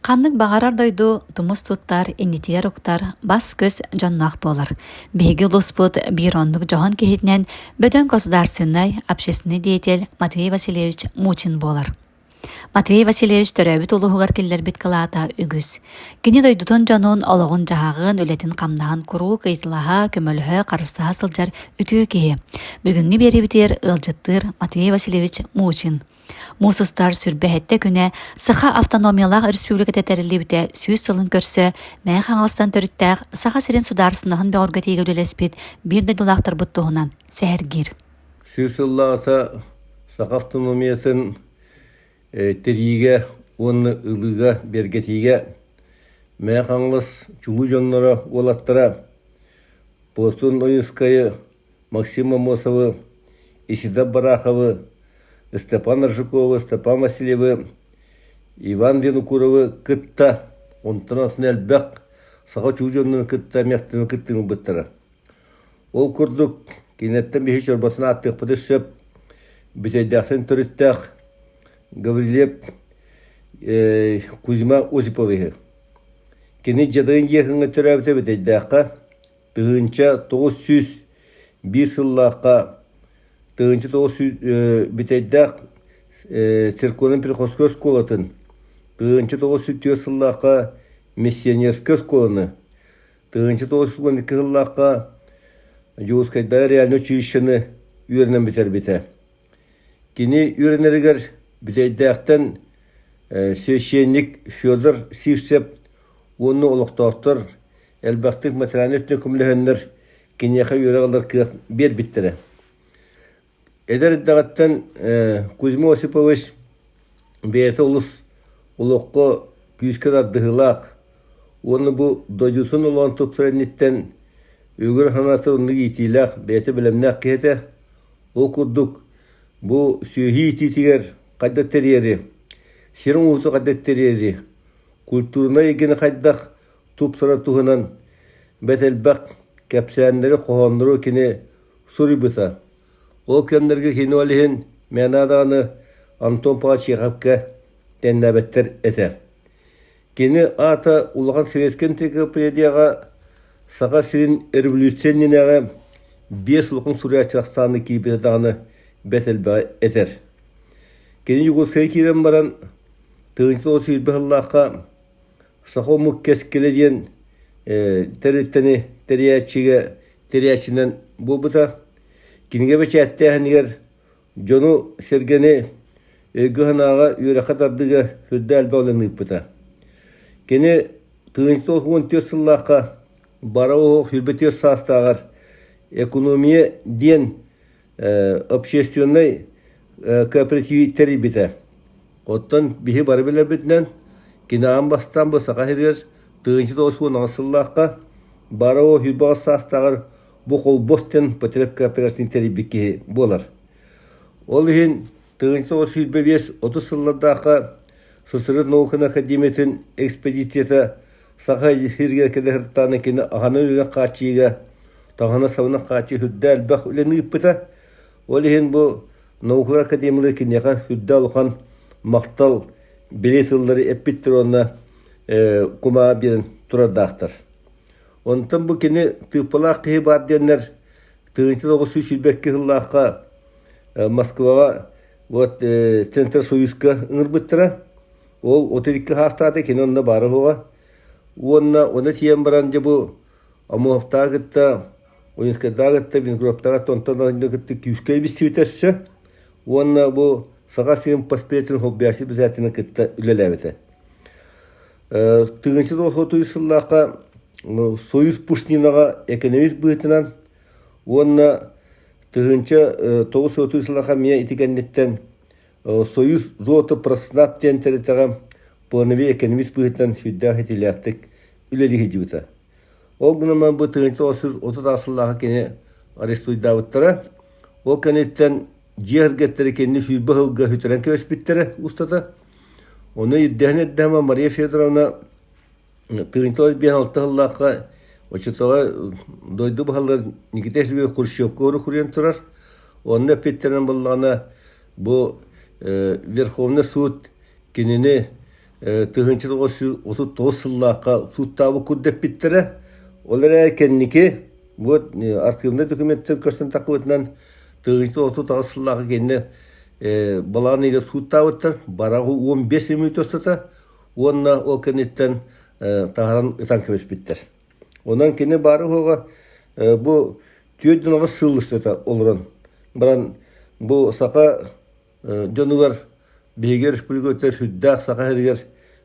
Ханнык баҕарар дойду тумус туттар, иннитигэр уктар, бас-көс дьонноох буолар. Биһиги улууспут биир оннук дьоһун киһитинэн бөдөҥ государственнай, общественнай деятель Матвей Васильевич Мучин буолар. Матвей Васильевич төрөөбүт улууһугар киллэрбит кылаата үгүс. Кини дойдутун дьонун олоҕун-дьаһаҕын, үлэтин-хамнаһын куруук ыйыталаһа, көмөлөһө, харыстаһа сылдьар үтүө киһи. Бүгүҥҥү биэриибитигэр ыалдьыттыыр Матвей Васильевич Мучин. Муус устар сүрбэһэттэ күнэ Саха автономиялаах республиката тэриллибитэ 100 сылын көрсө Мэҥэ Хаҥаластан төрүттээх Саха сирин судаарыстыбаннаһын бөҕөргөтүүгэ үлэлэспит биир дойдулаахтарбыт туһунан сэһэргиир. 100 сыллааҕыта Саха автономиятын тэрийиигэ уонна ылыыга, бэргэтиигэ Мэҥэ Хаҥалас чулуу дьонноро, уолаттара Платон Ойуунскайы Максим Аммосовы, Исидор Бараховы, Степан Аржаковы, Степан Васильевы, Иван Винокуровы кытта, онтон атын элбэх саха чуу дьоннорун кытта эмиэхтэн кыттыыны ылбыттара. Ол курдук, кинилэртэн биһи чорботун ааттыахпытын сөп, Бүтэйдээхтэн төрүттээх Гаврильев Кузьма Осиповиһы. Кини дьадайын дьиэхиҥҥэ төрөөбүтэ Бүтэйдээххэ 1901 сыллаахха 1900 Бүтэйдээх церковнай-приходской оскуолатын, 1904 сыллаахха миссионерскай оскуоланы, 1912 сыллаахха Дьокуускайдааҕы реальнай училищены үөрэнэн бүтэрбитэ. Кини үөрэнэригэр Бүтэйдээхтэн священник Федор Сивцев уонна олохтоохтор элбэхтик материальнай өттүнэн көмөлөһөннөр киниэхэ үөрэх ылар кыах биэрбиттэрэ. Эдэр эрдэҕиттэн Кузьма Осипович бэйэтэ олус олоххо күүскэ тардыһыылаах уонна бу дойдутун олоҕун тупсар инниттэн үгүр санаата оннук иитиилээх, бэйэтэ бэлэмнээх киһи этэ. Ол курдук бу сүөһү иитиитигэр хайдах тэрийэри, сир оҥоһуутун хайдах тэрийэри, культурнай эйгэни хайдах тупсарар туһунан бэрт элбэх кэпсээннэри, хоһооннору кини суруйбута. Ол кэмнэргэ кини ол иһин мээнэ даҕаны Антон Павлович Чеховка тэннээбэттэр этэ. Кини аата улахан советскай энциклопедияҕа Саха сирин революция иннинээҕи 5 улахан суруйааччы ахсаана киирбитэ даҕаны бэрт элбэҕи этэр. Кини Якутскайга киирэн баран 1920 сыллаахха Саха омук кэскилэ диэн тэрилтэни тэрийээччигэ тэрийээччинэн буолбута. Кинигэ бэчээттээһинигэр дьону-сэргэни өйгө-санааҕа үөрэххэ тардыыга сүрдээх элбэх үлэни ыыппыта. Кини 1914 сыллаахха бара оһох 24 саастааҕар экономия диэн общественнай кооператив тэрийбитэ. Оттон биһи бары билэрбитинэн, кини аан бастаан бу Саха сиригэр 1918 сыллаахха бары 28 саастааҕар бу холбос диэн потребкооперацияны тэрийбит киһи буолар. Ол иһин 1925-30 сыллардаахха СССР науканы академиятын экспедицията Саха сиригэр кэлэ сырыттаҕына кини аһынан үлэнэн хааччыйыыга, таҥаһынан-сабынан хааччыйыы сүрдээх элбэх үлэни ыыппыта. Ол иһин бу наукалар академиялара киниэхэ сүрдээх улахан махтал бэлиэ тыллары эппиттэр уонна кумааҕы биэрэн турардаахтар. Онтон бу кини тыыппалаах киһи баар диэннэр 1922 сыллаахха Москваҕа вот Центр Союзка ыҥырбыттара. Ол 32 саастаата кини онно баара суоҕа. Уонна онно тиийэн баран дьэ бу Амуовтааҕы кытта, Ойуунскайдааҕы кытта, Винокуровтааҕы кытта, онтон атын кытта күүскэ билсибитэ өссө. Уонна бу Саха сирин поспелителин холбоящий обязательно кытта үлэлээбитэ. 1993 сыллаахха Союз Пушнинаҕа экономист быһыытынан уонна 1930 сыллаахха эмиэ ити кэнниттэн Союз золото-профснаб диэн тэрилтэҕэ плановый экономист быһыытынан сүрдээх итиилээхтик үлэлии сылдьыбыта. Ол гынан баран бу 1938 сыллаахха кини арестуйдаабыттара. Ол кэнниттэн дьиэ кэргэттэрэ кинини 20 сылга сүтэрэн кэбиспиттэрэ устата. Ону ирдэһэн ирдэһэн Мария Федоровна 1956 сыллаахха оччотооҕу дойду баһылыга Никита Сергеевич Хрущевка уруһуйан турар. Онно эппиттэринэн буоллаҕына бу Верховный суд кинини 1939 сыллаахха сууттаабыт курдэппиттэрэ. Ол эрээри кэнники вот архивнай документар көстөн тахсыбытынан 1938 сыллаахха кэннэ балаҕан ыйыгар сууттаабыттар. Бараҕы 15 мүнүүтэ устата уонна ол кэнниттэн таһааран ытан кэбиспиттэр. Онон кини баара-суоҕа бу 48 сыл устата олорон баран бу саха дьонугар биһиги республикабытыгар сүрдээх саха сиригэр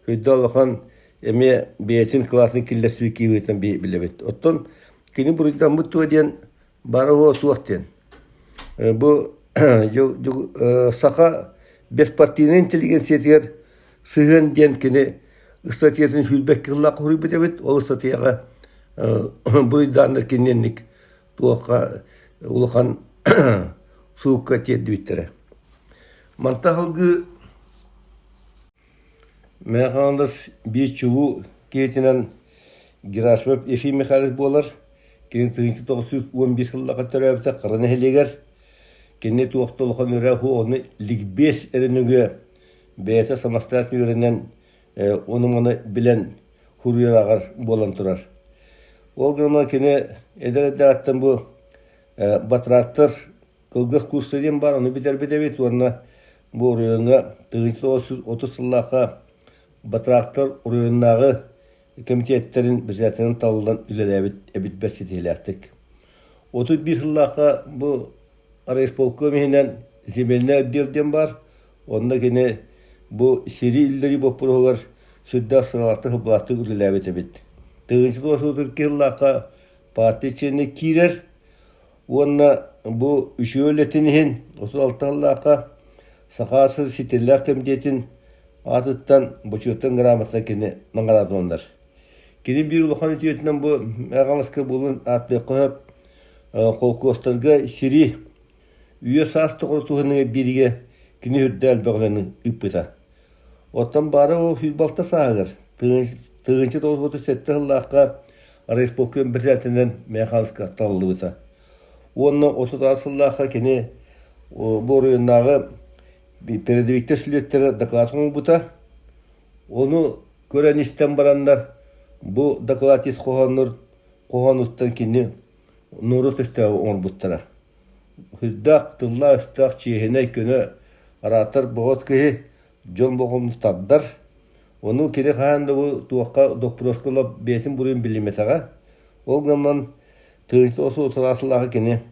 сүрдээх улахан эмиэ бэйэтин кылаатын киллэрсибит киһи билэбит. Оттон кини буруйдаммыт туо диэн баара суох диэн. Бу саха беспартийнай интеллигенциятыгар сыһыан диэн кини ыстатыйатын сүүрбэккэ сыллаах суруйбут эбит. Ол ыстатыйаҕа буруйдааннар кининник туохха улахан суукка тиэрдибиттэрэ. Мантан салгыы Мэҥэ Хаҥалас биир чулуу киһитинэн Герасимов Ефим Михайлович буолар. Кини 1911 сыллаахха төрөөбүтэ Хара нэһилиэгэр. Кини туох да улахан үөрэх ону ликбез эрэ нөҥүө бэйэтэ самостоятельно үөрэнэн ону-маны билэн суруйар буолан турар. Ол гынан кини эдэр эрдэҕиттэн бу батрактар кылгас курса диэн баар, ону бүтэрбит эбит уонна бу оройуоҥҥа 1930 сыллаахха батрактар оройуоннааҕы кэмитиэттэрин председателинэн талыллан үлэлээбит эбит бэрт ситиһиилээхтик. 31 сыллаахха бу райисполком иһинэн земельный отдел диэн баар, Онно кини бу сири үллэрии боппуруоһугар сүрдээх сыралаахтык-сылбалаахтык үлэлээбит эбит. 1932 сыллаахха партия чилиэнэ киирэр уонна бу үчүгэй үлэтин иһин 36 сыллаахха Саха сир ситиилээх кэмитиэтин аатыттан бочуоттан грамота кини наҕараадаланар. Кини биир улахан үтүөтүнэн бу Аҕаласка буолун ааттыахха сөп холкуостарга сири Үйэ саас тухары туһаныыга биэриигэ кини үрдэ элбэх үлэни ыыппыта. Оттон баара ол 26 сааһыгар, 1937 сыллаахха райисполком председателинэн Михайловка талыллыбыта. Уонна 38 сыллаахха кини бу оройуоннааҕы передовиктар сүлүөттэрэ доклад оҥорбута. Ону көрөн-истэн бараннар, бу доклад ис хоһооннор хоһоонуттан кини норуот өстөөҕө оҥорбуттара. Сүрдээх тыллаах-өстөөх, чиэһинэй, көнө, араатар боҕот киһи, дьон болҕомтотун тардар. Ону кини хаһан да бу туохха доппуруоска ыла бэйэтин буруйун билиммэтэҕэ. Ол гынан 1936 кини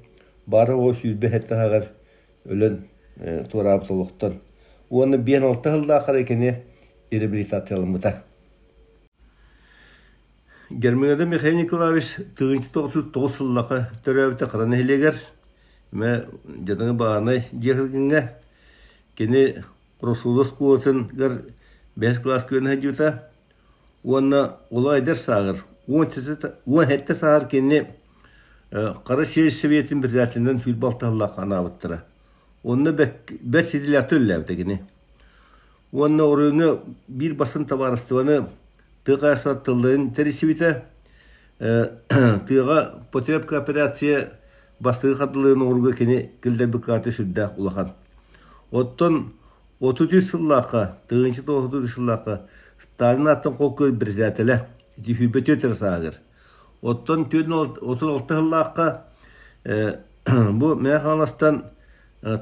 баара уол 27 таһыгар өлөн туораабыт олохтон. Уонна 56 сыллаах эрэ кини реабилитацияламмыта. Гермияда Михаил Николаевич 1999 сыллаха төрөөбүтэ Хара нэһилиэгэр, мэ дьадаҥы бааһынай дьиэ кэргэҥҥэ. Кини Росуда оскуолатыгар бэһис кылааска үөрэнэ сылдьыбыта уонна улуу эдэр сааҕар 17 сааһар кини Хара сиэр Сэбиэтин председателинэн 26 сыллаахха анаабыттара. Онно бэрт ситиилээхтик үлэлээбитэ кини. Уонна оройуоҥҥа биир бастыҥ табаарыстыбаны тыа хаһаайыстыбата тылларын тэрийсибитэ. Тыаҕа потребкооперация бастакы хардылыгын оҥорууга кини киллэрбит кылаата сүрдээх улахан. Оттон 33 сыллаахха, 1933 сыллаахха Сталин ааттан холкуос председателэ ити 24 эрэ сааһыгар. Оттон 36 сыллаахха бу Мэҥэ Хаҥаластан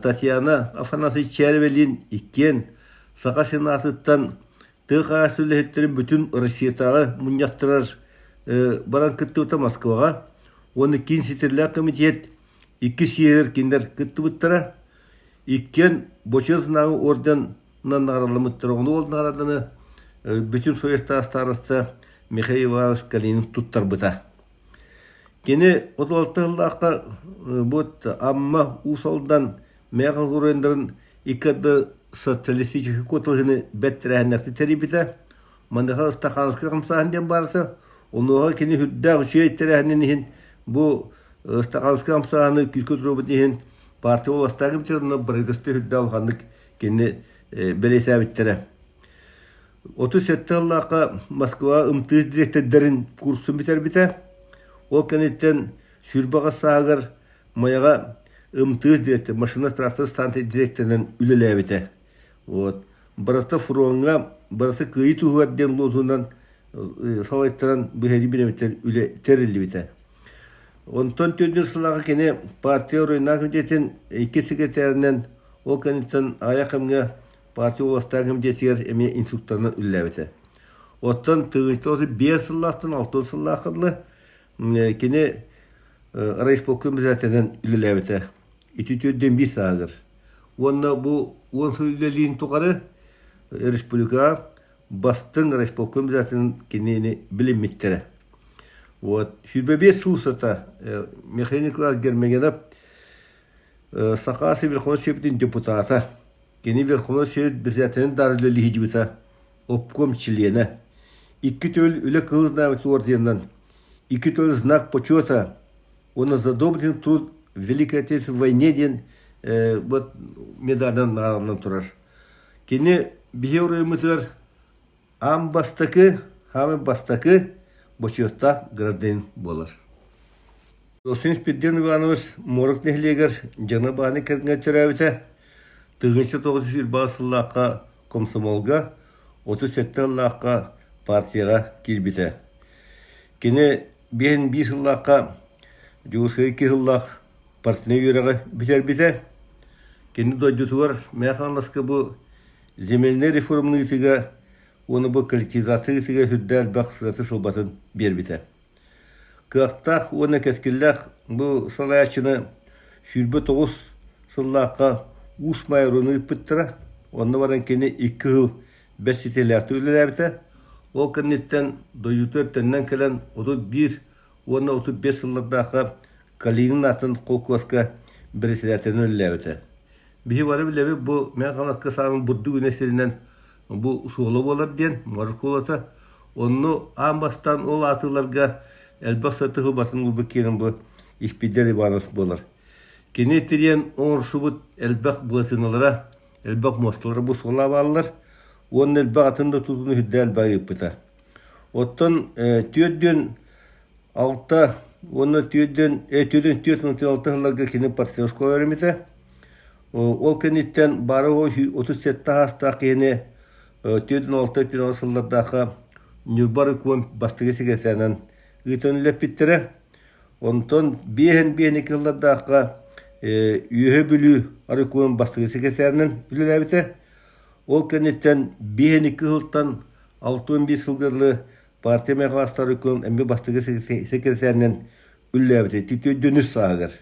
Татьяна Афанасьевич Чээревэлиин иккиэн Саха Сенатыттан тыа хаһаайыстыба үлэһиттэрин бүтүн Россиятааҕы мунньахтарар баран кыттыбыта Москваҕа уонна Киин ситирлээх комитет икки съеһигэр кинилэр кыттыбыттара. Иккиэн Бочуот знагы орденынан наҕараадаламмыттара. Ону ол наҕарааданы бүтүн Союзтаах староста Михаил Иванович Калинин туттарбыта. Кини 36 сыллаахха бу Амма, Уус Алдан, Мэҥэ оройуоннарын икки арда социалистическай куоталаһыыны бэрт тэрээһиннээхтик тэрийбитэ. Маныаха Стахановскай хамсааһын диэн баарыта. Онуоха кини сүрдээх үчүгэй тэрээһинин иһин бу Стахановскай хамсааһыны күүскэ туруорбут иһин партия властаах эбитэ бырайгысты сүрдээх улаханнык кини бэлиэтээбиттэрэ. 37 сыллаахха Москва МТС дириэктэрдэрин курсун бүтэрбитэ. Ол кэнниттэн 28 сааһыгар Майаҕа МТС дириэктэр, машина-трактор станция дириэктэринэн үлэлээбитэ. Вот. Барыта фроҥҥа, барыта кыайыы туһугар диэн лозунан салайтаран быһаарыы бириэмэтигэр үлэ тэриллибитэ. Онтон төрдүс сыллааҕы кини партия оройуоннаах комитетин икки секретарынан, ол кэнниттэн аҕыйах кэмҥэ партия уоластаах комитетигэр эмиэ инструкторынан үлэлээбитэ. Оттон 95 сыллаахтан 60 сыллаахха дылы кини райисполком председателинэн үлэлээбитэ. Ити төрдүөн биир сааһыгар. Уонна бу уон сыл үлэлиирин тухары республикаҕа бастыҥ райисполком председателин кинини билиммиттэрэ. Вот. 25 сыл устата Михаил Николаевич Гермогенов Саха Верховнай Советын депутата, кини Верховнай Совет председателин даары үлэлиһидьибита, обком чилиэнэ. Икки төл үлэ кыһыл знамя орденынан, икки төл знак почета уонна за доблестный труд в Великой Отечественной войне диэн вот медалынан наҕараланан турар. Кини биһи оройуоммутугар аан бастакы, хаамай бастакы бочуоттаах гражданин буолар. Росин Спирден Иванович Морок нэһилиэгэр дьоно бааны кэргэн төрөөбүтэ. 1920 сыллаахха комсомолга, 37 сыллаахха партияҕа киирбитэ. Кини биэһин биир сыллаахха Дьокуускайга икки сыллаах партийнай үөрэҕи бүтэрбитэ. Кини дойдутугар Мэҥэ Хаҥаласка бу земельнай реформаны ыытыыга уонна бу коллективизация ыытыыга сүрдээх элбэх сыратын-сылбатын биэрбитэ. Кыахтаах уонна кэскиллээх бу салайааччыны 29 сыллаахха Уус Маайа ыыппыттара. Онно баран кини икки сыл бэс ситиһиилээхтик үлэлээбитэ. Ол кэнниттэн дойдутугар төннөн кэлэн 31 уонна 35 сыллардаахха Калинин аатын холкуоска бэрэссэдээтэлинэн үлэлээбитэ. Биһи бары билэбит бу Мэҥэ Хаҥаласка саамай бурдук үүнэр сиринэн бу суола буолар диэн, муора суолата. Онно аан бастаан ол аатыыларга элбэх сыты ылбатын ылбыт киэнин бу Испирдиэн Иванович буолар. Кини тириэн оҥорсубут элбэх былатыыналара, элбэх муосталара бу суола бааллар уонна элбэх атын да тутууну үрдэ элбэх ыыппыта. Оттон түөрдүөн алта уонна түөрдүөн түөрдүөн 46 сылларга кини партия оскуола үөрэммитэ. Ол кэнниттэн бары 37 саастаах киһини 46 сыллардаахха Ньурба райком бастакы секретарынан ыытан үлэппиттэрэ. Онтон биэһин биэни сыллардаахха Үөһэ Бүлүү райкомун бастакы секретарынан үлэлээбитэ. Ол кэнниттэн биэһин икки сылтан 61 сылга дылы партия мехалаастар райком эмиэ бастакы секретарынан үлэлээбитэ. Түөрдүн үс сааһыгар.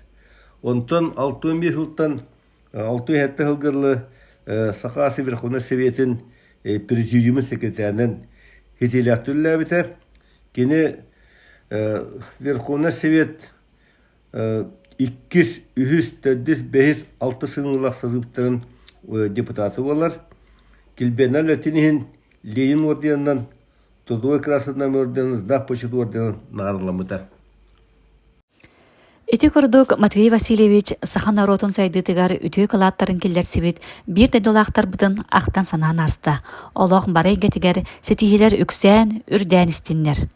Онтон 61 сылтан 67 сылга дылы Саха Верховнай Советын президиумун секретарынан ситиилээхтик үлэлээбитэ. Кини Верховнай Совет иккис, үһүс, төрдүс, бэһис, алтыс сыныылаах созывтарын депутата буолар. Килбиэннэр үлэтин иһин Ленин орденынан, Трудовой Красный орденын, Знак почета орденын наарыламмыта. Ити курдук Матвей Васильевич саха норуотун сайдыытыгар үтүө кылааттарын киллэрсибит биир дойдулаахтарбытын ахтан-санаан ааста. Олох бары эйгэтигэр ситиһиилэр үксээн, үрдээн истиннэр.